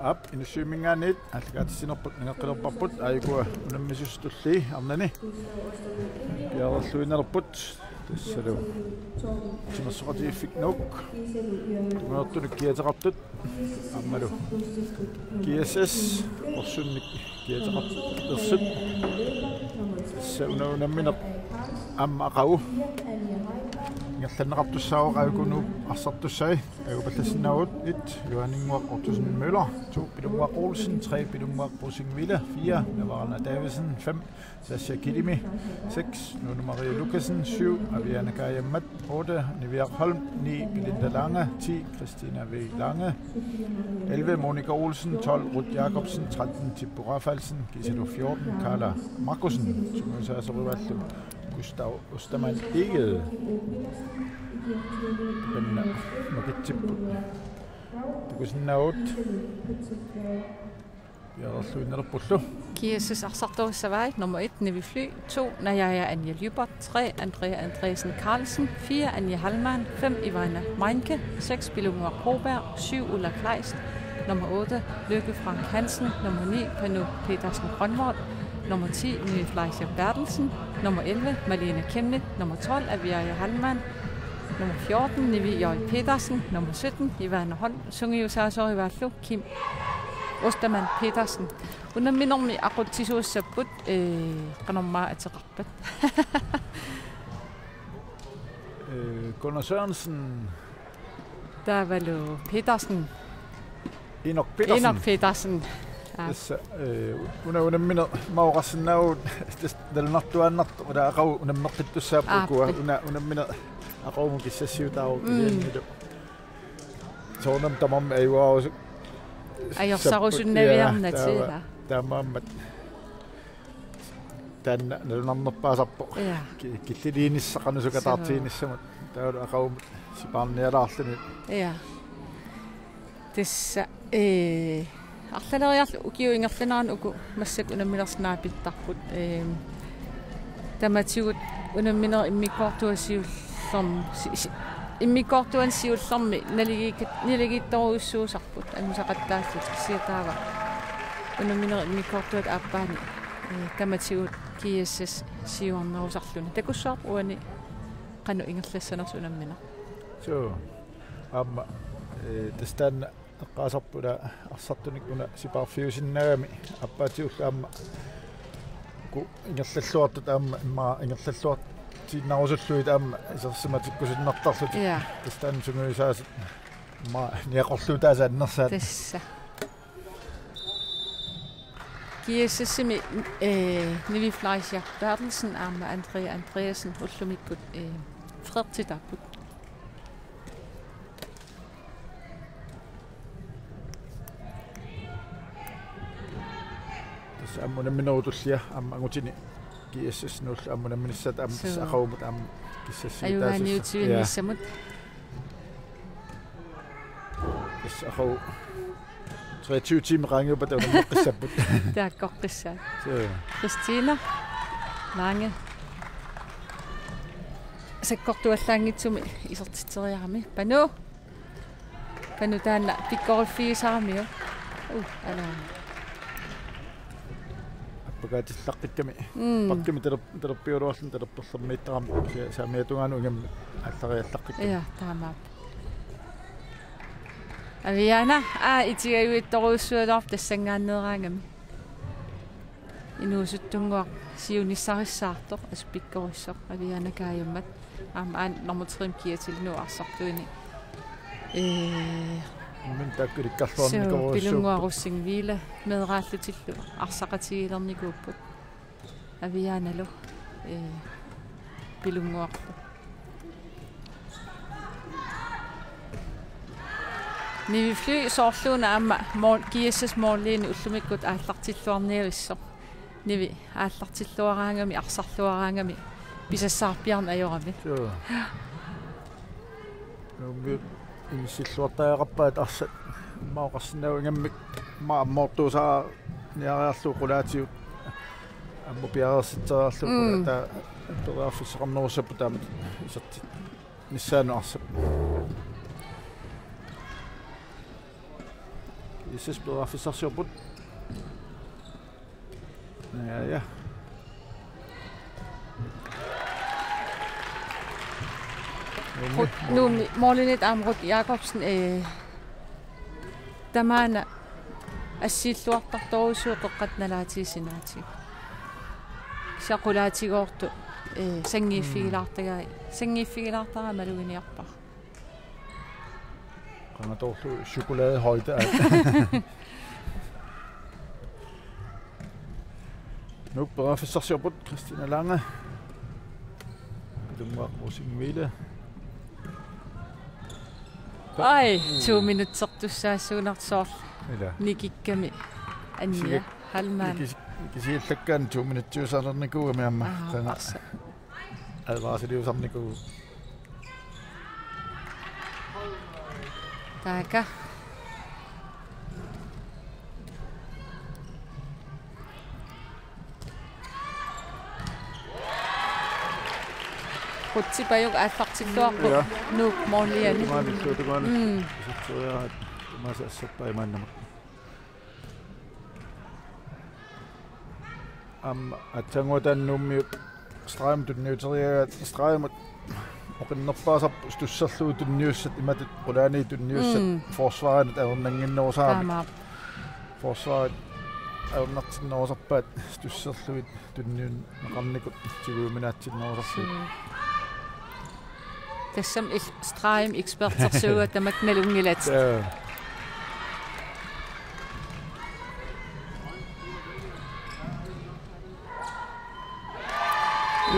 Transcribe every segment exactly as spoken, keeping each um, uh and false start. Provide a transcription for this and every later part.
Aap, Inussivimminngaanniit aallakaatitsinerput nangeqqilerparput, aajuku unammisussatulli arnani piareerluinnarput. Tassalu timersoqatigiiffik Nuuk tungujortunik kiateqartut aammalu G S S qorsunnik kiateqartut ersut. Tassa una unammineq aamma aqagu ingerlanneqartussaavoq aajuku Nuup arsartussai. Aajuku pallassinnaavugut: et, Johanninnguaq Ottosen Møller, to, Pilunnguaq Olsen, tre, Pilunnguaq Rosing Ville, fire, Navarana Davidsen, fem, Sasha Kilimi, seks, Nunu Marie Lukassen, syv, Aviana Kajammat, otte, Niviaq Holm, ni, Belinda Lange, ti, Christina V. Lange, elleve, Monica Olsen, tolv, Ruth Jacobsen, tretten, Tippu Rafaelsen, Giselu fjorten, Karla Markussen, sungiusaasorivaallu Gustav Ostermann Egede. Taanna makitsipput. Takusinnaavugut piareerluinnarpullu. G S S arsartorissavai: nummer et, Nivi Fly, to, Najaja Anja Lyberth, tre, Andrea Andreasen Carlsen, fire, Anja Hallmann, fem, Ivana Meinke, seks, Pilunnguaq Broberg, syv, Ulla Kleist, nummer otte, Lykke Frank Hansen, nummer ni, Panu Petersen Grønvold, nummer ti, Nivi Fleischer Berthelsen, nummer elleve, Malene Chemnitz, nummer tolv, Aviaja Hallmann, nummer fjorten, Nivi J. Petersen, nummer sytten, Ivana Holm, sungiusaasorivaallu Kim Ostermann Petersen. Unamminermi aqutsisuussapput, ee, qanormaa ateqarpat. Ee, Gunnar Sørensen. Taavalu Petersen. Enok Petersen. Enok Petersen. Aa. Tassa, ee, una unammineq immaqa oqarsinnaavugut, tassa nalunartuaannartoq, ila aqagu unammeqqittussaapput. Aappi. Ukua una unammineq aqagumut kissassiutaavoq. Mm. Kisiannili soorunami tamarmik ajugaarusuk ajorsarusunnaviarnatik, taava, ila. Taamaammat taanna nalunarnerpaasarpoq. Ja. Ki-, killiliinissaq qanoq sukataartiginissamut. Suu. Taavalu aqagumut sipaarnialaarluni. Ja. Tassa, ee, arlaleriarlugu ukiup ingerlanerani uku massakkut unamminersut naapittarput. Ee, tamatigut unamminerit immikkoortuata siullermi, si-, si-, immikkoortuata siullermi naligiikkat-, naligiittorujussuusarput angusaqattaallutik, kisianni taava unamminerit immikkoortuata aappaanni, ee, tamatigut G S S siuarnerusarluni. Takussavarput uani qanoq ingerlassanersoq unammineq. Suu. Aamma, ee, tassa taanna eqqaasarput, ila arsartunik una sipaarfiusinnaagami aappaatigullu aamma uku ingerlalluartut aamma immaqa ingerlalluartiinnarusullugit aamma isersimatikkusunnartarlutik. Ja. Tassa taanna sungiusaasut immaqa niaqorluutaasa annersaat. Tassa. G S S-imi, ee, Nivi Fleischer Berthelsen aamma Andrea Andreasen ullumikkut, ee, freertitaapput. Tassa aamma unamminerup tullia aamma angutini G S S-inuullu aamma unamminissaat aamma tassa. Suu. Aqagumut aamma kissassiutaasussaq. Ajugaaniutivinnissamut. Ja. Tassa aqagu treogtyve timer qaangiuppata unammeqqissapput. Taakkoqqissaaq. Suu. Christina Lange. Sakkortuallaanngitsumik isertitseriarami. Panu. Panu taanna pikkoriffigisarami jo. Uh, ala. Appakaatillaqqikkami. Mm. Pakkimi taler-, talerpiugaluarluni talerperlermiittarami. Sa-, saamiata tungaanut ingammik aallariallaqqikkami. Ja, taamaappoq. Aviana, aa, itigajuittorujussuugaluarpoq tassanngaanneeraangami. Inuusuttunnguaq siunissarissaartoq, assut pikkorissoq, Aviana Kajammat. Aamma aana nummer tre-mi kiatilinut arsartuini. Ee, min taakku ilikkarluarnikuugaluarput. Suu, Pilunnguaq Rosing Ville meeraallutillu arsaqatigilernikuupput. Avianalu, ee, Pilunnguarlu. Nivi Fly soorluuna aamma mål-, G S S måliini ullumikkut aallartilluarniavissoq. Nivi aallartilluaraangami, arsarluaraangami pisassaarpiarneq ajorami. Suu. Nuummiut inissilluartariaqarpaat arsaq, immaqa oqarsinnaavoq ingammik immaqa ammoortuusaarniariarlugu qulaatigut ammut piareersitseriarlugu. Mm. Qulaata periarfissaqarnerussapput taama isertinnissaanut arsaq. S S periarfissarsiorput. Ja, ja. Rut-, Nuummi, målimiit aamma Ruth Jakobsen, eh, tamaana assiilluartartorujussuuvoq qeqqata nalaatigut sinaatigut. Kisianni qulaatigoortoq, eh, sanngiiffigilaartagai, sanngiiffigilaartaraa maluginiarpara. Qangatorlu chokoladehøjde. Nuuk periarfissarsiorput, Christina Lange. Pilunnguaq Rosing Mile. Ai, to minutsertussaassuunartoq soorlu. Ila. Nikikkami. Anja. Sikik-, Halman. Nikis-, nikisiallakkaanni to minutsiusarnikuugami aamma. Aa, qanga. Arsa. Advarsiliusarnikuuvoq. Taaka. Qutsipajuk aallartilluarpoq. Ja. Nuuk måliani. Tumaani, tumaani. Mm. Iserteriaat tamaasa assappai maannamut. Aamma aatsaannguaq taanna Nuummiut stregimut tunniuteriaraat, stregimut oqinnerpaasarput tusserlugu tunniussat, imatut qulaani tunniussat. Mm. Forsvarinut ajornannginnerusarami. Taamaappoq. Forsvarit ajornartinnerusarpaat tusserlugit tunniunneqarnikut tigujuminaatsinnerusarlugit. Suu. Tassami il-, stregimi ekspertersuugatta tamakku nalunngilatit. Ja.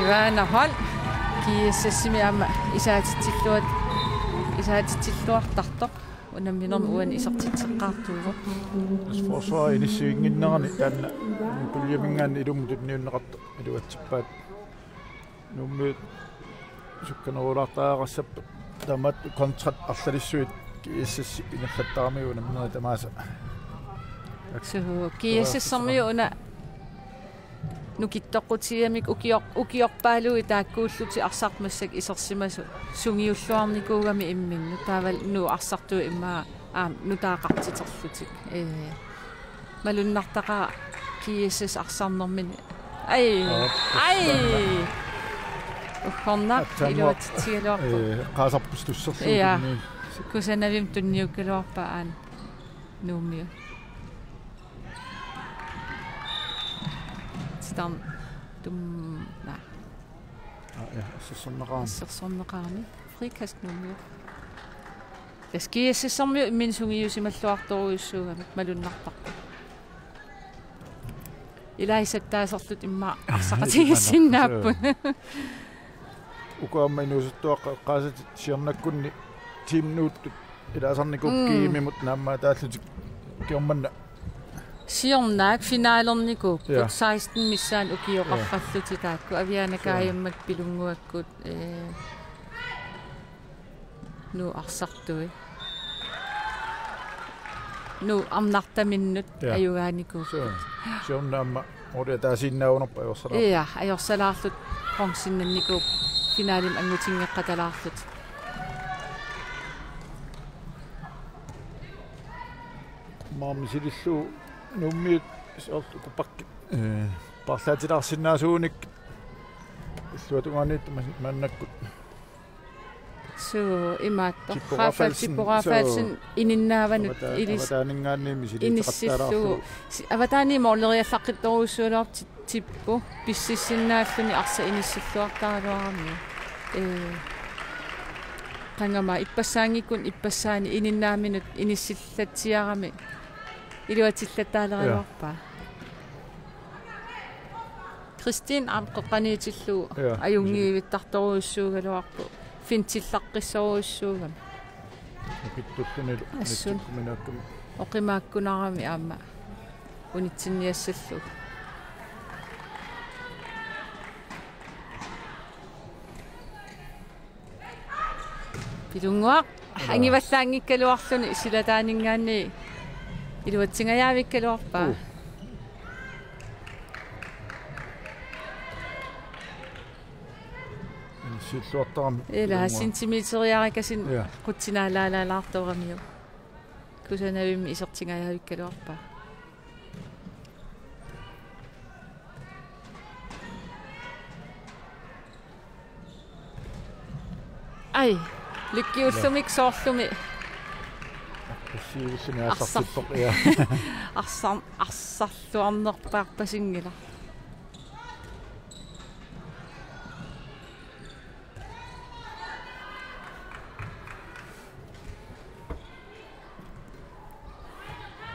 Ivana Holm, G S S-imi aamma isaatitsilluat-, isaatitsilluartartoq. Unamminermi uani isertitseqqaartuuvoq. Tassa forsvarip inissiinnginnerani taanna puljeminngaanniit ilummut tunniunneqartoq iluatsippaat. Nuummiut sukkanerulaartariaqassappat, tamatta kontrat arlalissuit G S S-ip ingerlattaramiuk unamminerit tamaasa. Suu, G S S-ermiut una nukittoqqutigigamik ukior-, ukiorpaaluit taakkuullutik arsaq massakkut isersimasut sungiulluarnikuugamik imminnut, taavalu Nuuk arsartuut immaqa aamma nutaaqartiterlutik. Ee, malunnartaqaaq G S S arsarnermini. Ai, aa, ai. Uggornaq. Aatsaannguaq, iluatsitsigaluarpoq. Ee, qaasarput tusserlugu. Ja. Tunniu-, kusanavimmi tunniukkaluarpaa aana Nuummiut. Titarn-, tum-, naa. Aa, ja, assersorneqarami. Assersorneqarami. Frikast Nuummiut. Tassa G S S-ermiut imminnut sungiusimalluartorujussuugamik malunnartarpoq. Ilai sattaaserlutik immaqa arsaqatigiissinnaapput. Uku aamma inuusuttuaqqat eqqaasatit siornakkunni Team Nuuttut ilaasarnikuupput. Mm. G M-imut naammaataallutik ukiormanna. Siornaak finalernikuupput. Ja. Seksten missaani ukioqarfallutik taakku. Aviana Kajummak Pilunnguakkut, ee, Nuuk arsartui. Nuuk arnartaminnut. Ja. Ajugaanikuupput. Suu. Siorna aamma uria taasiinnaagunarpoq ajorsalaarlutik. Ja, ajorsalaarlutik bronzennannikuupput finalemi anngutinngeqqatalaarlutik. Maani misilillugu Nuummiut soorlu kupakkit. Ee, paarlaatilaarsinnaasuunik illuatungaaniittut ma-, maannakkut. Suu, imaattoq. Tippo Rafaelsen, Rafaelsen, suu. Ininnaavanut avata-, ilis-, avataaninngaanniit misiliitaqattaalaarlugu. Inissillugu. Si-, avataani måleriallaqqittorujussuugaluarpoq Ti-, Tippo. Pississinnaalluni arsaq inissilluartaraluarami. Ee, qangami ippassaanngikkunik ippassaani ininnaaminut inissillatsiarami iluatillattaaleraluarpaa. Ja. Christine aamma qeqqaniitillugu. Ja. Ajunngiivittartorujussuugaluarpoq. Fintillaqqissorujussuugami. Nukittullunilu. Assut. Nukittukkuminaakkami. Oqimaakkunarami aamma unitsinniassallugu. Pilunnguaq. Ila. Angivallaanngikkaluarluni silataaninngaanniit iluatsingajavikkaluarpaa. Uu. Inissilluartarami. Ila, Pilunnguaq. Centimeteriarakasin. Ja. Qutsinaalaalaalaartoramiuk. Kusanavimmi isertingajavikkaluarpaa. Ai, lykkeullummik soorlumi. Arpassiivilluni arsar-, aarsartippoq, ja. Arsar-, arsarluarnerpaarpasinngilaq.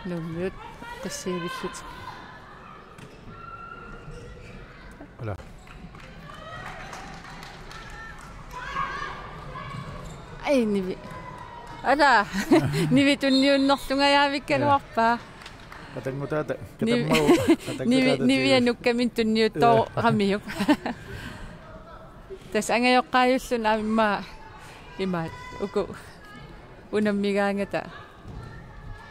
Nuummiut arpassiivillutik. Ala. Ai, Nivi. Ala. Nivi tunniunnerlungajavikkaluarpaa. Qatanngutaata, Nivi-, qatammagu, qatanngutaata Nivi-, Nivia Nivi. Nukkamik tunniuttooramiuk. Tassa angajoqqaajulluni aamma imaat uku unammigaangata.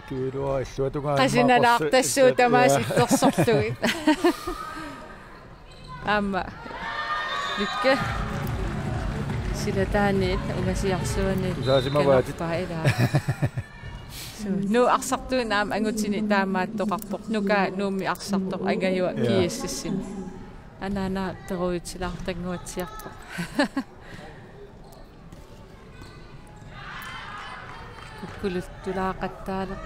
Tuilua illuatungaa. Qasinalaartassuugut aamma tamaasa illersorlugit. Aamma. Lykke. Silataaniit ungasiarsuaniit. Tusaasimavaatit. Kanorpaa ilaa. Suu. Nuup arsartuuneq aamma angutini taamaattoqarpoq. Nuka Nuummi arsartoq angajua, ja, G S S-imi. Anaana peruutilaartannguatsiarpoq. Kukkuluttulaaqattaaleq.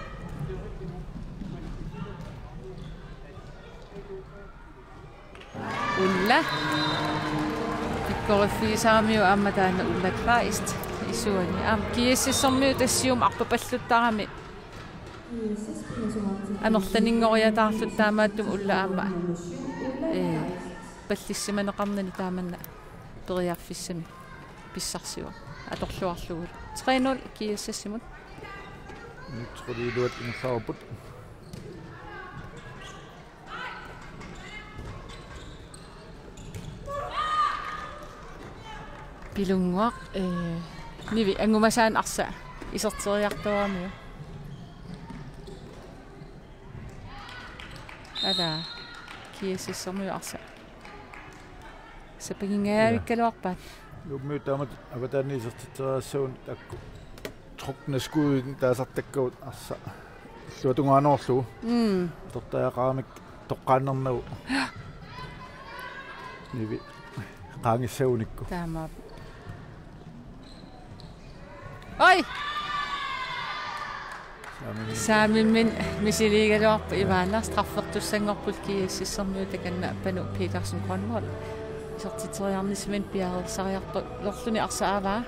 Ulla. Pikkoriffigisaramiuk aamma taanna Ulla Kleist isuani. Aamma G S S-ermiut tassa siumut arpapalluttarami. Amerlaninngoriataarlutik taamaattumik Ulla aamma. Ee, pallissimaneqarnani taamanna periarfissamik pissarsivoq atorluarlugulu. Tre nul G S S-imut. Nyt roliluat ingerlarupput. Pilunnguaq, ee, Nivi angumasaan arsaq iserteriartuaramiuk. Ala, G S S-ermiut arsaq. Sapiginngajavikkaluarpaat. Nuummiut taamatut avataani isertitseriassagunik taakku. Trukne skudinik taasartakkagut arsaq illuatungaanerullugu. Mm. Tortajaqaramik toqqaannarnagu. Nivi qaangissagunikku. Taamaappoq. Oj! Saamimmi-, saamimmiit misiliigaluarpoq Ivana, straffertussanngorput G S S-ermiut takanna Panu Petersen Grønvold. Isertitseriarnissaminnut piareersariartorluni arsaq avaa.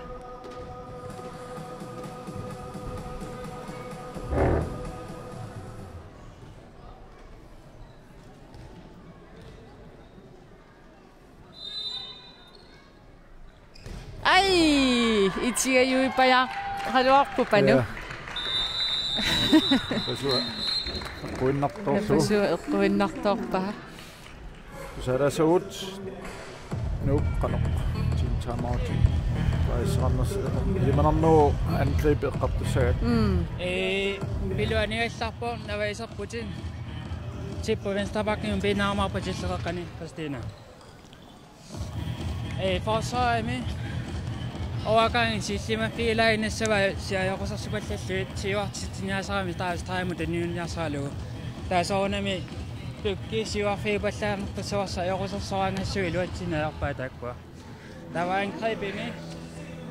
Ai, itigajuipajaaraluarpoq Panu. Ja. Napasua eqquinnartoorlugu. Napasua eqquinnartoorpaa. Tusaalaassaagut Nuup qanoq. Team timeout. Paasisaqarnersi. Ilimanarnerup angribi eqqartussagaat. Mm. Ee, piluanigallarpoq navaiserputit. Tippu venstrebackimut piinnaarumaarpat tilleqeqqani, Christina. Ee, forsvarimi overgangi sillimaffigilaannassavaat siajoqusersupallaarlugit siuartitsiniaasarami taava stregimut tunniunniarsaralugu. Taava soorunami Lykke siuarfigipallaarneqassavarsi ajoqusersoraangassuk iluatsinneq ajorpaat taakkua. Taava angrebimi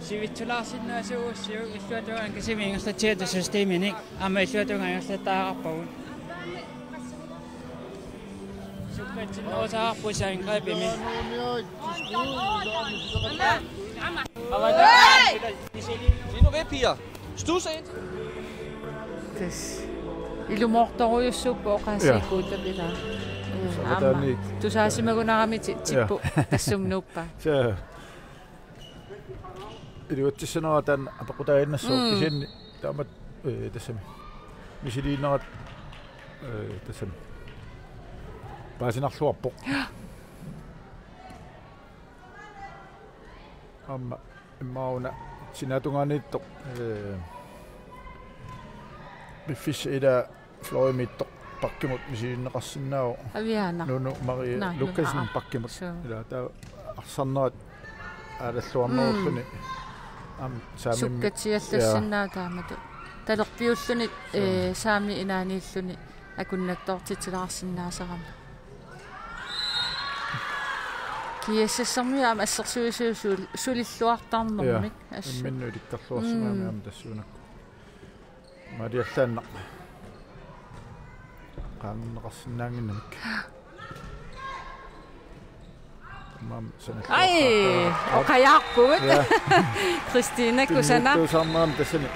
sivitsulaarsinnaasuugussiuk illuatungaani kisimi ingerlatsigatta systeminik aamma illuatungaani ingerlattariaqarpagut. Sukkatsinnerusaarpusi angrebimi. Sino ve, piger. Stus ind. Tassa. Ilumoortorujussuupput oqaasiikkuutap ilaa. Ja. Ee, aamma. Avataaniit. Tusaasimagunarami ti-, ja, Tippu tassuma nuuppaa. Ja. Iluatsissanerata taanna apeqqutaaginnassaaq. Mm. Kisianni taamatut, ee, tassami. Misiliinerat, ee, tassami. Paasinarluarpoq. Ja. Aamma immaqa una sinaatungaaniittoq, ee, piffissap ilaa fløjimiittoq bakkimut misilinneqarsinnaavoq. Aviana. Nunu Marie, naa, Lukassen, aa, bakkimut. Suu. Ilaa taava arsarnerat aalalluarnerulluni. Mm. Aamma saamimmi-, sukkatsiallassinnaavoq, ja, taamatut. talerpiulluni, ee, saami inaaniilluni akunnattoortitsilaarsinnaasarami. G S S-ermiut aamma assersuisui sul-, sulilluartarnermik. Ja, assut. Imminnut ilikkarluarsimagamik. Mm. Aamma tassuunakkut. Maaliallaannaq. Qaangerneqarsinnaannginnamik. Taamaammat sanalluaqqaarpara. Ai, oqajaarpugut. Ja. Christina kusanaq. Pinniittuusaarnerami tassani.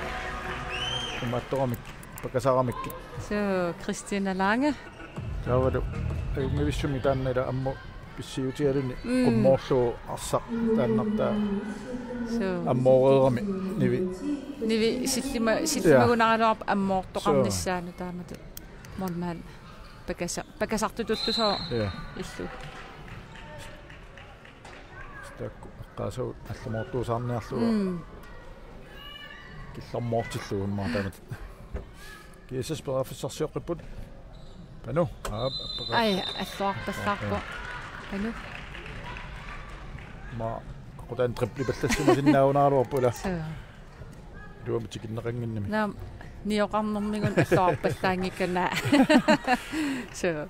Imaattoramik, pakasaramik. Suu, Christina Lange. Taavalu, ajunngivissumik taanna ila ammut pissiutigaluni. Mm. Qummoorlugu arsaq taannartaa. Suu. Ammooreerami nivi. Nivi sillima-, ja, sillimagunaraluarpoq ammoortoqarnissaanut. Suu. Taamatut. Målmand. Pakasa-, pakasartutullusoq. Ja. Illu. Taakku eqqaasagut allamoortuusaarniarlugu. Mm. Killermoortillugu immaqa taamatut. G S S periarfissarsioqqipput. Panu. Aap, appaka. Ai, alluarpallaarpoq. Ja. Panu. Ma, aqutaan triplipallassimasinnaagunaraluarpoq ila. Suu. Iluamik tikinneqannginnami. Naamik, nioqarnermigut alluarpallaanngikkannga. Suu,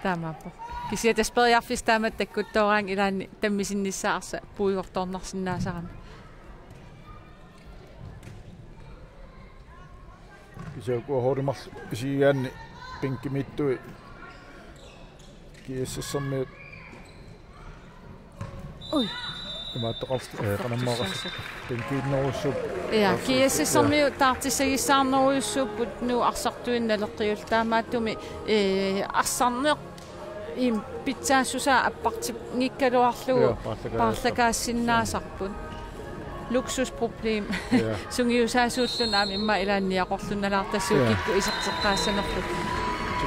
taamaappoq. Kisianni tassa periarfissaq taamatut takkuttooraangat ilaanni tammisinnissaa arsaq puigortoornarsinnaasarami. Kisianni ukua holdit marluk isigigaanni bænkimiittui G S S-ermiut. Ui. Imaattoqarlutik, eh, qanormaarnersoq. Bænkiinnerujussuupput. Ja, G S S-ermiut taartissagissaarnerujussuupput Nuuk arsartuinnaq naleqqiullutik, taamaattumik, eh, arsarneq imm pitsaassusaa appartinngikkaluarlugu. Ja, paarlakaas-, paarlakaassinnaasarput. Luksusproblem. Ja. Sungiusaasuulluni aamma immaqa ilaanni niaqorlunnalaartussaq. Ja. Kikkut iserteqqaassanerlutik.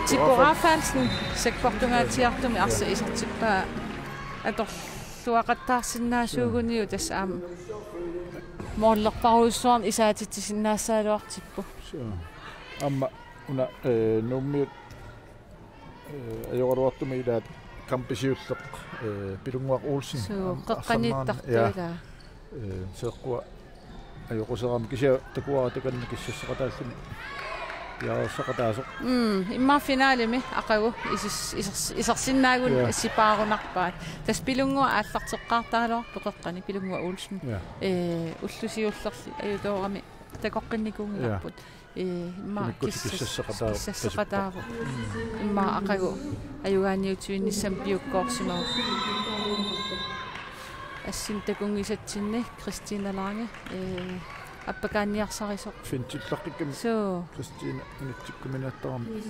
Tippo Rafaelsen sakkortungaatsiartumik arsaq isertippaa atorluaqattaarsinnaasuuguniuk, tassa aamma målerparujussuarnik isaatitsisinnaassaagaluarpoq Tippo. Suu. Aamma una, eh, Nuummiut eh, ajoraluartumik ilaat kampisiulleq, eh, Pilunnguaq Olsen. Suu, am-, qeqqaniittartoq, ja, ilaa. Eh, seeqqua ajoquserami kisianni takuara takanna kissassaqataalluni piareersaqataasoq. Mm, immaqa finalemi aqagu isis-, isers-, isersinnaagunarpoq, ja, sipaarunarpaat. Tassa Pilunnguaq aallarteqqaartaraluarpoq qeqqani, Pilunnguaq Olsen. Ja. Eh, ulloq siullerli ajutoorami takoqqinnikuunngilarput. Ja. Ee, immaqa kimikkut kissas-, kissassaqataavoq. Kissassaqataavoq. Mm. Immaqa aqagu ajugaaniutivinnissamut piukkoorsimavoq. Assinnik takunngisatsinni Christina Lange, ee, appakaanniarsarisoq. Fintillartikkami. Suu. Christina inutsikkuminaattarami.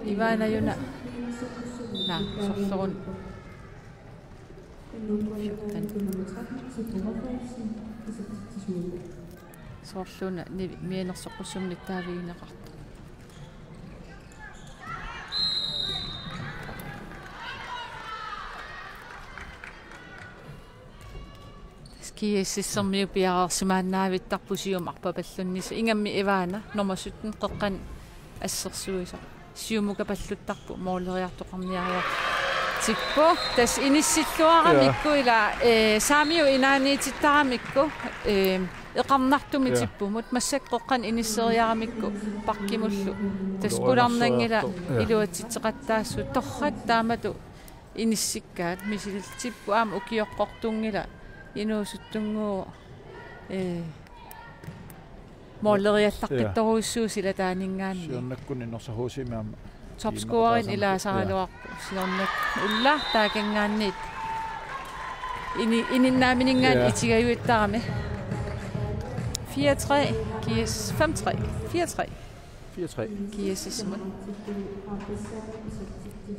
Ivana Juna. Naa, sorlerun. Fjorten. Soorluuna ni-, mianersoqqussummik nittaavigineqartoq. Tassa G S S-ermiut piareersimaannaavittarput siumut arpapallunnissaq. Ingammik Ivana, nummer sytten, qeqqani assersuisoq. Siumukapalluttarpoq måleriartoqarniariartoq. Tippo, tassa inissilluaramikku, ja, ilaa, ee, saamiut inaaniitittaramikku, ee, eqarnartumik, ja, tippumut, massakkut qeqqani inisseriaramikku, bakkimullu. Tassa qularnanngilaq, ja, iluatsitseqattaassut, torrak taamatut inissikkaat, misilillu Tippo aamma ukioqqortunngilaq, inuusuttunnguuvoq, ee, måleriallaqqittorujussuuvoq silataaninngaanniit. Siornakkunni Norsaq H C-mi aamma. Topscorerinik ilaasaraluarpoq. Siornak ulla taakanngaanniit. Ini-, ininnaamininngaanniit, ja, itigajuittarami. Fire tre, G S, fem tre, fire tre. Fire tre. G S S-imut.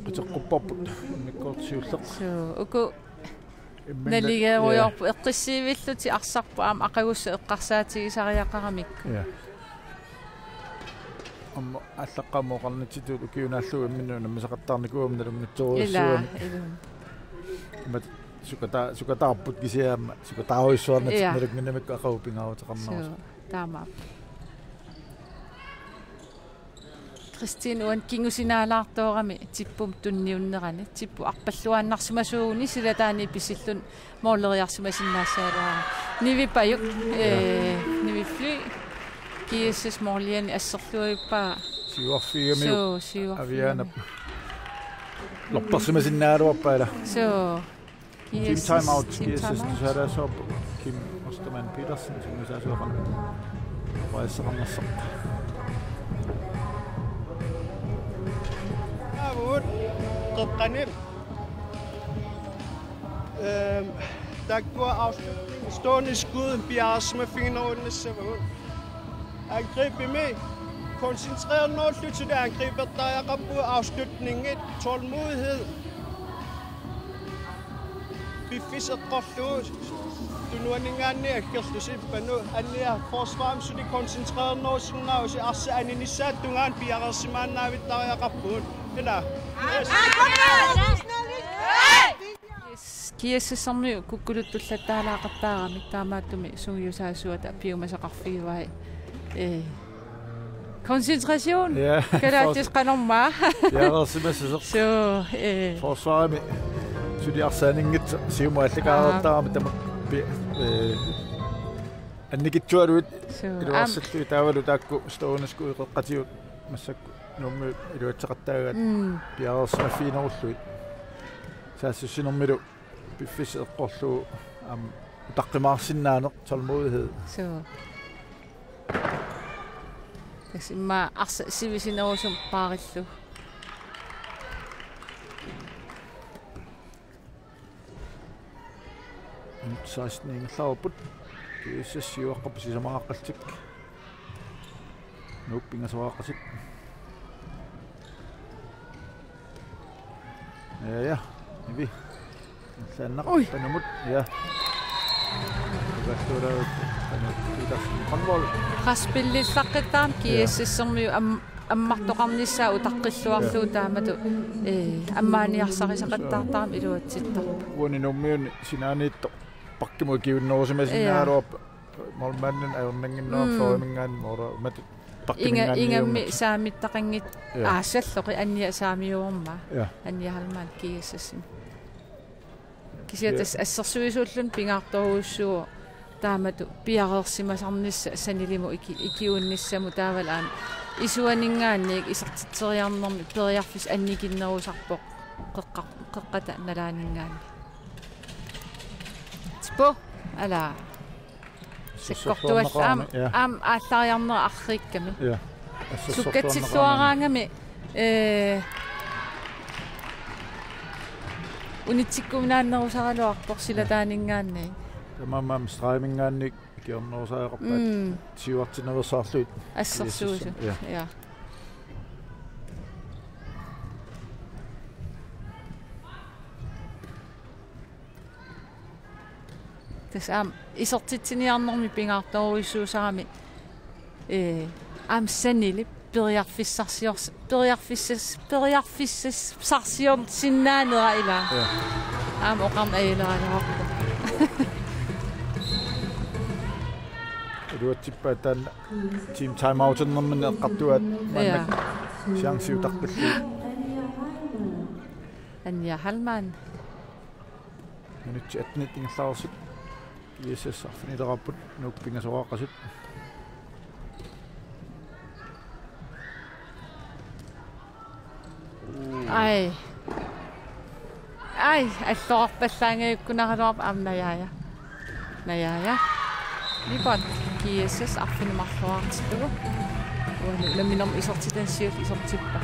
Qiteqqupparput. Unnikkoortoq siulleq. Suu, uku imminna-, naligeerujoorput, ja, eqqissiivillutik arsarput aamma aqagussat eqqarsaatigisariaqaramikku. Ja. Aamma aallaqqaammut oqarnitsitut ukiut naallugu imminnut unammisaqattaarnikuugami nalunngitsorujussuugami. Ilaa, ilaa. Imatut sukata-, sukataarput kisianni aamma sukataarujussuarnatik, ja, nalunnginnamikku aqagu pingaaruteqarnerusut. Suu, taamaappoq. Christine, uani kingusinaalaartoorami Tippumut tunniunnerani. Tippo arpalluaannarsimasuuguni silataani pisilluni måleriarsimasinnaassagaluarami. Nivi Pajuk, ja, ee, Nivi Fly. G S S-måliani asserluippaa. Siuarfigigamiuk. Suu, siuarfigigamiuk. Avianap. Lorpersimasinnaagaluarpaa ila. Suu. Team G S S, timeout, team G S S timeout. Tusaalaasoq Kim Ostermann Petersen, sungiusaasoq qanoq oqaaseqarnersoq. Aavut, qeqqani. Øhm, taakkua afslutning, stående skud, piareersimaffigineruinnassavagut. Angribimi koncentrerernerulluni angribertariaqarpugut, afslutningit tålmodighed. Piffissaq eqqorlugu tunuaninngaanniit aggerlusi, ippanut annia forsvarimi suli koncentrerernerusinnaavusi, arsaq aninissaata tungaanut piareersimaannaavittariaqarpugut. Ila. Yes. G S S-ermiut kukkuluttullattaalaaqattaaramik taamaattumik sungiusaasuata piumasaqarfigivai. Ee. Koncentration. Ja. Kalaallisut qanormaa. Piareersimassasoq. Suu, ee. Forsvarimi suli arsaq aninngitsoq siumut aallakaarattaarami tamakku pi-, ee, annikitsualuit. Suu, iluarsillugit taavalu taakku stående skudeqeqqatigut massakkut Nuummiut iluatseqattaagaat. Mm. Piareersimaffiginerullugit. Saassussinermilu piffissaq eqqorlugu aamma utaqqimaarsinnaaneq, tålmodighed. Suu. Tassa immaqa arsaq sivisunerusumik paarillugu. Minut seksten ingerlareerput. G S S siuaqqapput sisamaqaqqallutik. Nuuk pingasoqaqqasut. Ja, ja. Nivi. Ingerlaannaq. Ui. Panumut. Ja. Ugalluulaavut. Panumut. Petersen. Håndbold. Presspillillaqqittarami. Ja. G S S-ermiut am-, ammartoqarnissaa utaqqilluarlugu taamatut, ee, ammaaniarsarisaqattaartarami iluatsittarpoq. Uani Nuummiuni sinaaniittoq bakkimut ikiuunnerusimasinnaagaluarpoq. Ja. Målmandip ajornannginnerani. Mm. Fløjiminngaanniit målmandip bakkiminngaanniit. Inga-, ingammik saamittaqanngitsoq. Ja. Aassalloqi annia saamiuarmat. Ja. Annia Hallmann G S S-imi. Kisianni tassa assersuisuulluni pingaartorujussuuvoq taamatut piareersimasarnissaq sanilimut iki-, ikiuunnissamut, taavalu aamma isuaninngaanniit isertitseriarnermi periarfissaq annikinnerusarpoq qeqqa-, qeqqata nalaaninngaanniit. Tipu, ala. Sakkortuallaamik, ja. Aamma aallariarnera arriikkami. Ja. Assassorsuarneqarami. Sukkatsilluaraangami, ee, unitsikkuminaannerusaraluarpoq silataaninngaanniit. Taamaammat stregiminngaanniit ikiornerusariaqarpaat. Mm. Siuartinnerusaarlugit. Assersuisut. Ja. Ja. Tassa aamma isertitsiniarnermi pingaartorujussuusarami, ee, aamma sanilip periarfissarsiors-, periarfissas-, periarfissassarsiorsinnaanera ilaa. Ja. Aamma oqarneq ajorneraluarpoq. Iluatsippaat taanna team timeouternerminni eqqartugaat. Ja. Maannakkut chance utaqqillugit. Anja Hallmann. Minutsit attenit ingerlareersut. G S S arfinileqarput, Nuuk pingasoqaqqasut. Ai. Ai, alloqarpallaanngikkunaraluarpoq aamma Najaaja. Najaaja. Nipon G S S arfineq-marloraartillugu. Uani unamminermi isertitani siulleq isertippa.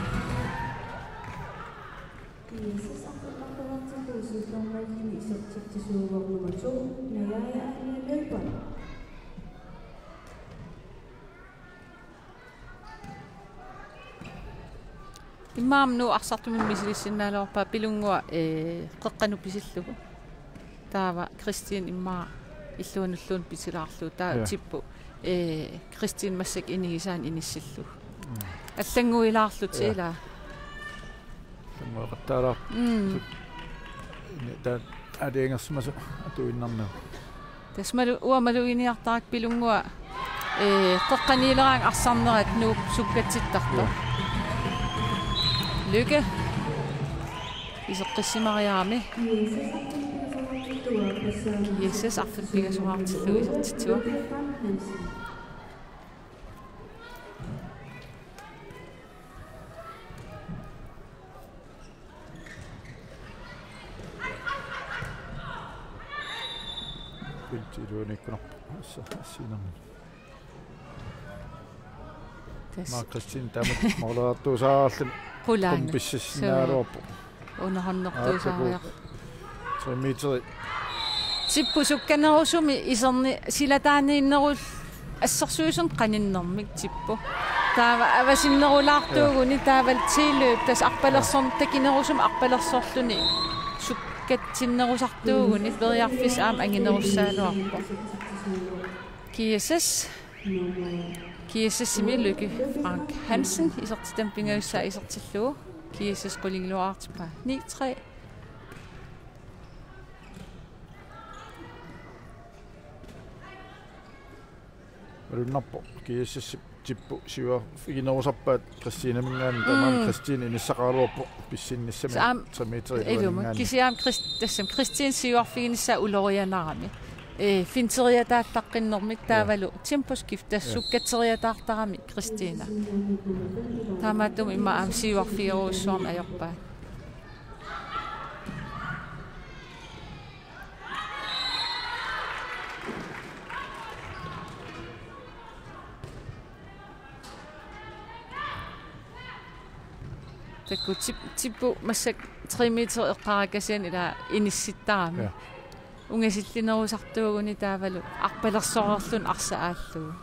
G S S arfineq-marloraartillugu siullermeerluni isertitsisuuvoq nummer to, Najaaja Anja Løber. Immaqa Nuuk arsartumik misilissinnaagaluarpaa Pilunnguaq, ee, qeqqanut pisillugu. Taava Kristin immaqa illuanulluunniit pisilaarlugu taava. Ja. Tipu, ee, Kristin massakkut inigisaanut inissillugu. Mm. Allannguilaarlutik. Ja. Ilaa. Allannguiqattaalaarput. Mm. Ini taava aalajangersimasoq atuinnarnagu. Tassa malu-, uanga maluginiartarakku Pilunnguaq, ee, qeqqaniileraangat arsarnerat Nuuk sukkatsittartoq. Ja. Lykke. Iseqqissimariarami. G S S arfineq pingasoqaartillugu isertitsivoq. Unikkunarpoq. Assa, assiinermi. Tassa. Maak Kristin tamat moolaartuusaarlin. Qulaanut. Qummut pissassinnaaluarpoq. Suu. Underhåndortuusaariaq. Aallaku. Tre meteri. Tippu sukkanerusumik iserni silataaniinnerul assersuisumik qaninnermik Tippu. Taava avasinnerulaartuuguni, ja, taavalu tilløb tassa arpalersorn-, ja, takinerusumik arpalersorluni sukkatsinnerusartuuguni periarfissaq aamma anginerussagaluarpoq. G S S. G S S-imi Lykke Frank Hansen isertitami pingajussaa isertillugu. G S S qulingiluaartippaa ni tre. Malunnarpoq G S S-ip Tippu siuarfiginerusarpaat Kristineminngaanniit, mm, tamaani Kristin inissaqaraluarpoq pissinnissamik. Saam-, tre meteri ilumut iluaninngaanniit. Kisianni Krist-, tassami Kristin siuarfiginissaa ulorianarami. Ee, finteriataattaqqinnermik, ja, taavalu temposkift tassa, ja, sukkatseriataartarami Kristina. Taamaattumik immaqa aamma siuarfigerujussuarneq ajorpaat. Takuuk Tip-, Tippu massakkut tre meter eqqarakasian ila inissittarami. Ja. Ungasillinerusartuuguni taavalu arpalersoreerluni arsaq aallugu.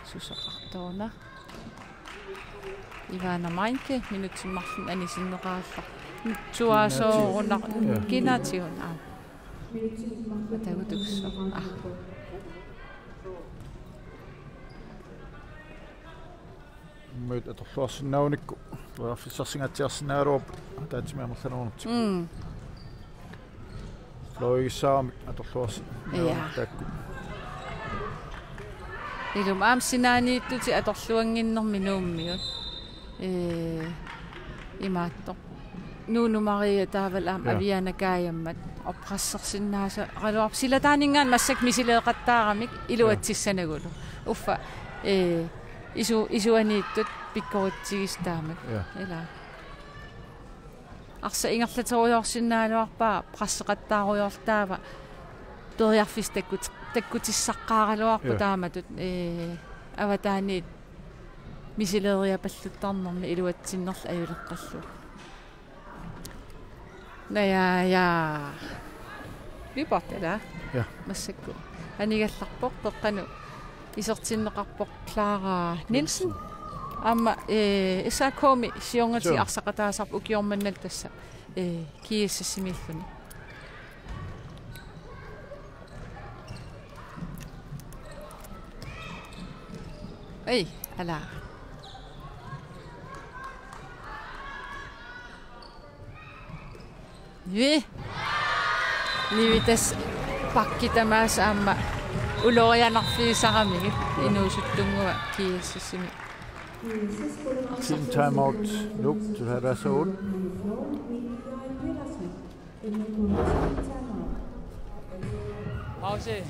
Susoqartoq una. Ivana Meinke, minutsit marluk anisinneqarallarpoq. Tuasoorunaq, ja, kinaatigut, aa. Atagutuksoq. Aa. Immut atorluarsinnaagunikku periarfissarsinnaatsiarsinnaagaluarput ataatsimik amerlanerunartigut. Mm. Fløjigissaaramik atorluarsinnaagunikku, ja, taakku. Ilumut aamma sinaaniittutit atorluannginnermik Nuummiut. Ee, imaattoq. Nuunu Maria taavalu aamma, ja, Aviana Kajammat oppressersinnaasaraluarpoq. Silataaninngaanniit massakkut misileeqattaaramik, ja, iluatsissanagulu. Uffa, ee, isu-, isuaniittut pikkoritsigissut taamak. Ja. Ila. Arsaq ingerlaterujoorsinnaagaluarpaa presseqattaarujoortaava periarfissaq takkut-, takkutissaqqaaraluarpoq, ja, taamatut, ee, avataaniit misileeriapalluttarnermi iluatsinnerlu ajuleqqallugu. Naja, ja. Lyberth, ila? Ja. Massakkut anigallarpoq, peqqanut isertinneqarpoq Clara Nielsen. Aamma, eh, S A K-mi siornatigut, joo, arsaqataasarpoq ukioq manna tassa, eh, G S S-imiilluni. Ei, ala. Nivi. Nivi tassa pakki tamaasa aamma ulorianarfigisaramigit, ja, inuusuttunnguaq G S S-imi. Team timeout. Nuuk, du har været så ondt. Pause.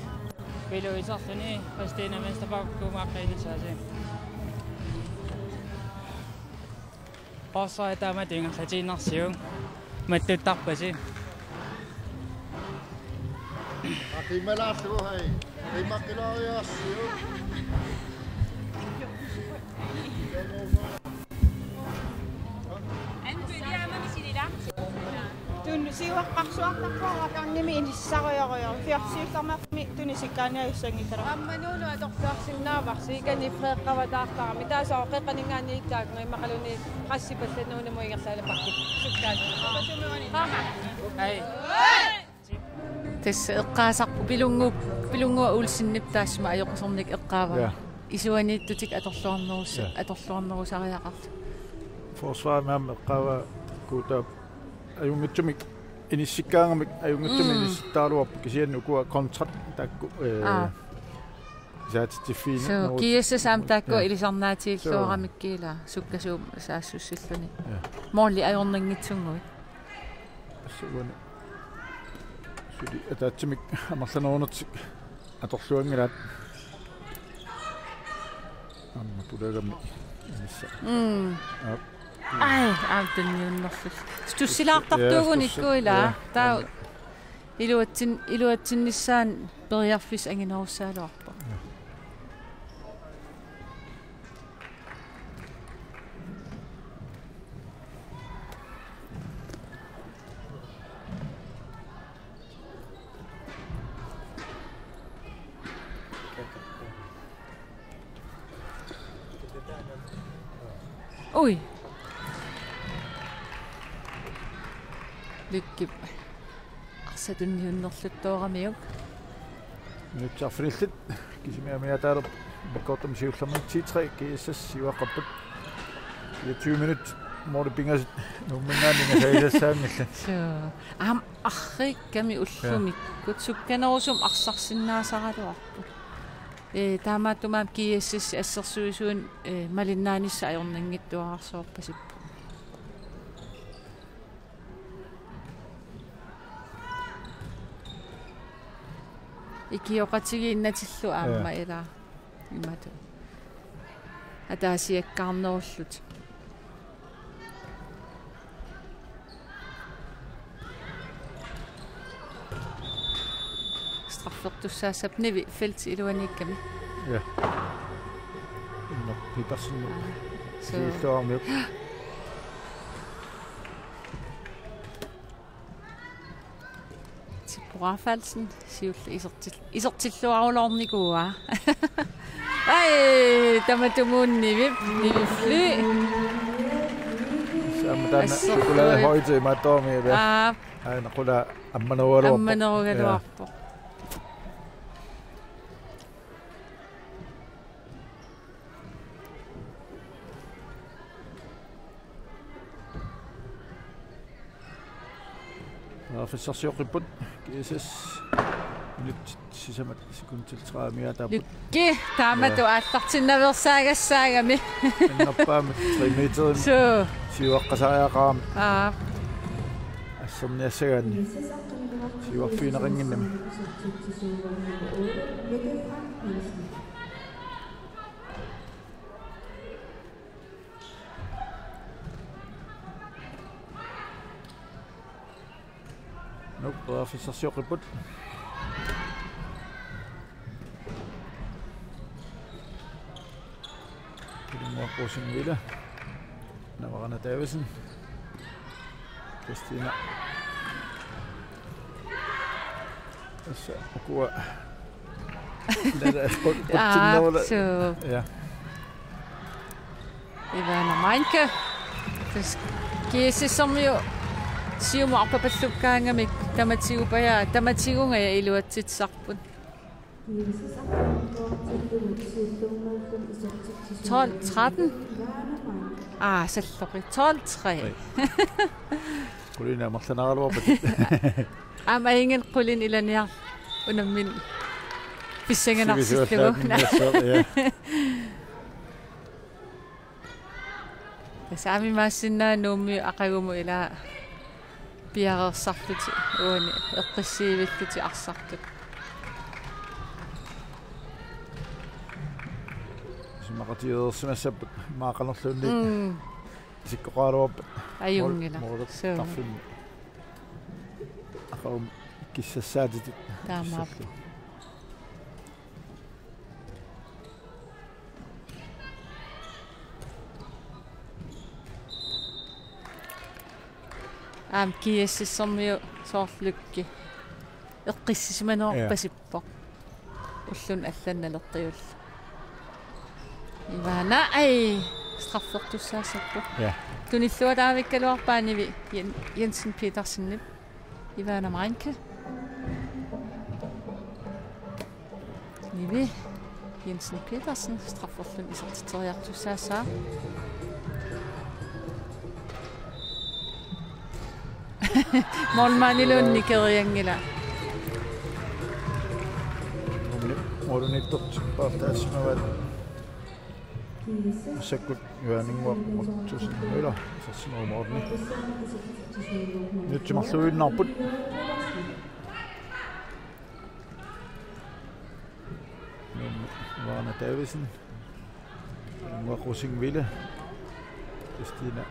Pilu isertuni, Christina Vestergaard, kuumaaqqinnissaasi. Forsvaret taamaattut ingerlatiinnarsiuk. Mattuttarpasi. Aqimalaarlugu hai. Qimaqqilaariarsiuk. Tun siuaqqarsuartarpoq, akornanni inissarujorujussuuvoq. Fjorsiullermik tunisikkaaniajussanngikkaluarpoq. Aamma Nuunu atorluarsinnaavarsi, ikani freeqqavataartarami. Taasoq qeqqaninngaanniittaaq immaqaluunniit pressipallannuunamut ingerlaalapakkit. Sukkaat. Qaama. Ai. Tassa eqqaasarpoq Pilunnguup, Pilunnguaq Olsenip taassuma ajoqusernik eqqaavaa. Ja. Isuaniittutik atorluarnerus-, ja, atorluarnerusariaqarluni. Forsvarimi aamma eqqaavaa Kuutaap ajunngitsumik inissikkaangamik, ajunngitsumik, mm, inissittaraluarput kisianni ukua kontrat taakku, eh, aa, isaatitsiffiineq. Suu, G S S aamma taakku, ja, ilisarnaatigilluaramikkit, ila sukkasuumik saassussilluni. Ja. Måli ajornanngitsunnguit. Tassa uani suli ataatsimik amerlanerunertik atorluanngilaat. Aamma pulagami inissa. Mm. Aap. Ai, aamma tunniunnerlullu. Stussilaartartuugunikku ilaa. Ja, stussi-, ja, taava aamma. Iluatsin-, iluatsinnissaanut periarfissaq anginerussagaluarpoq. Ja. Ui. Lykke. Arsaq tunniunnerluttooramiuk. Minutsit arfinillit. Kisimi amigaataalerpoq. Immikkoortumi siullermik T tre G S S siuaqqapput. Fireogtyve minut. Måli pingasut. Nuumminngaanniit ingasalisassaanngillat. Suu. Aamma arriikkami ullumikkut. Ja. Sukkanerusumik arsarsinnaasaraluarpoq. Ee, taamaattumik aamma G S S assersuisuunik, ee, malinnaanissaq ajornanngitsuararsuarpasippoq. Ikioqatigiinnatillu aamma. Ja. Ilaa. Imatut. Ataasiakkaarnerullutik. Straffertussaassappat Nivi, feltip iluaniikkami. Ja. Immap Petersen. Aa, suu. Siullermik. Tippo Rafaelsen siulleq isertil-, isertilluarulornikuuaa. Ai, tamatumuunniit Nivi, Nivi Fly. Saamma taanna assersuut chokoladehøjde imaattoormiippoq. Aap. Ai, naqula ammanerugaluarpoq. Ammanerugaluarpoq. Ja. Periarfissarsioqqipput G S S. Minutsit sisamat sekundit tredive amigaataapput. Lykke, taamatut. Ja. Aallartinnaveersaagassaagami. Annerpaamik tre meterimik. Suu. Siuaqqasariaqarami. Aap. Asserniassagaanni. Siuarfigineqannginnami. Nuuk periarfissarsioqqipput. Ilumua Rosingvilla. Navarana Davidsen. Kristina. Tassa ukua. Nala qut-, qutsinnerula. Aap, suu. Ja. Ivana Meinke. Tassa G S S-ermiut siumut arpapallukkaangamik tamatigut pajaa, tamatigut pajaa iluatsitsisarput. Tolv tretten. Aa, salloqi. Tolv tre. Tre. Qulinik amerlanaraluarpat. Aamma ingan qulinik ilaniarluni unammineq pissanganarsillugu. Sivisuallaanniassaaq, ja. Tassa aamma imaassinnaavoq Nuummiut aqagumut ilaa piareersarlutik uani eqqissivillutik arsartut. Isumaqatigeersimassapput maani qanorluunniit. Mm. Isikkoqaraluarpat. Ajunngilaq. Mool-, mool-, suu. Tarfimmi. Aqagumut kissassaatitut. Taamaappoq. Kissallu. Aamma G S S-ermiut soorlu Lykke. Eqqissisimanerpasippoq. Ja. Ulluni allanni naleqqiullugu. Ivana, ai, straffertussaassappoq. Ja. Tunilluataavikkaluarpaa Nivi Jen-, Jensen Petersenip. Ivana Meinke. Nivi Jensen Petersen, strafferluni isertitseriartussaassaaq. Målmandiluunniit nikerianngilaq. Målmandiluunniit tortippaartaasimavaat. Massakkut Johanninnguaq Ottosen Møller, isersimaguma orni. Minutsit marluinnarput. Ivana Davidsen. Uanga Rosingville. Christina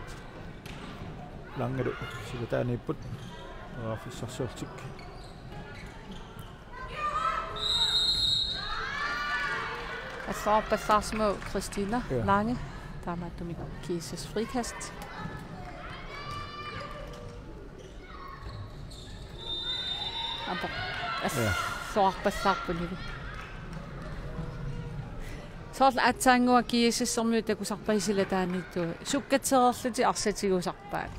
Langelu silataaniipput. Periarfissarsiorlutik. Assaarpassaarsimavoq Christina Ja. Lange. Taamaattumik G S S frikast. Apo. Ja. Assaarpassaarpunili. Soorlu aatsaannguaq G S S-ermiut takusarpaat silataaniittut. Sukkatereerlutik arsaq tigusarpaat.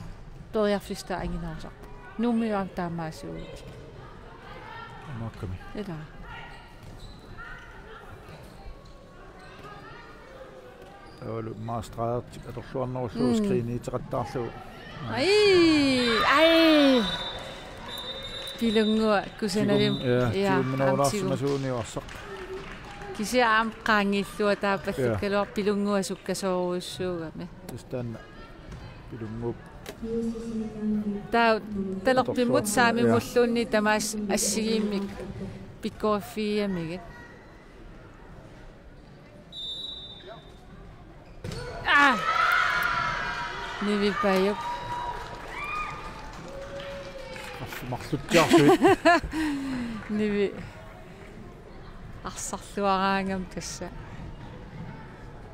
Periarfissaq anginerusarpoq. Nuummiut aamma taamaassuugut. Imaakkami. Ilaa. Taavalu maastreertik atorluarnerullugu Mm. screeniuteqattaarlugu. Ai, ai. Pilunnguaq kusanavimmi. Tigum-, ja, Ja, tigumminerulaarsimasuunik aamma tigum-, arsaq. Kisianni aamma qaangiillugu taapallakkaluarpoq Ja. pilunnguaq sukkasoorujussuugami. Tassa taanna pilunnguup. Taava talerpimmut Atorluarput. Saamimulluunniit Ja. tamaasa assigiimmik pikkoriffigigamigit. Ah! Nivi Pajup. Straffi marlutsiarsuit. Nivi arsarluaraangami tassa.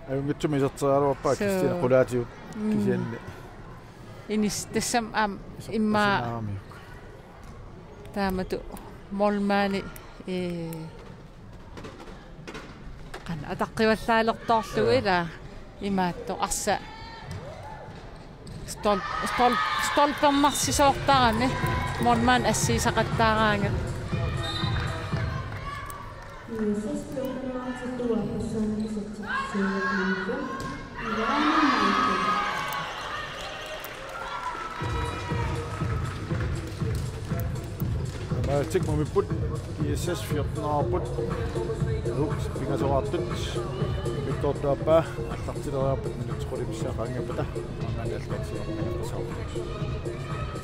Ajunngitsumik iserteriaraluarpaa Suu. Kristina qulaatigut Mm. kisianni. Inis tassami aamma Isertasi immaqa naaramiuk. Taamatut målmandi, ee, qanoq ataqqivallaalertorlugu Ja. ilaa imaattoq arsaq stol-, stol-, stolpernarsisoortarami målmandi assiisaqattaaraangat. Tamatik mumipput G S S fjorten-erput. Uks pingasoraartut. Mittoortuappaa aallartileriarput minutsit qulit missaat qaangiuppata. Maannakkut aallartileriarput.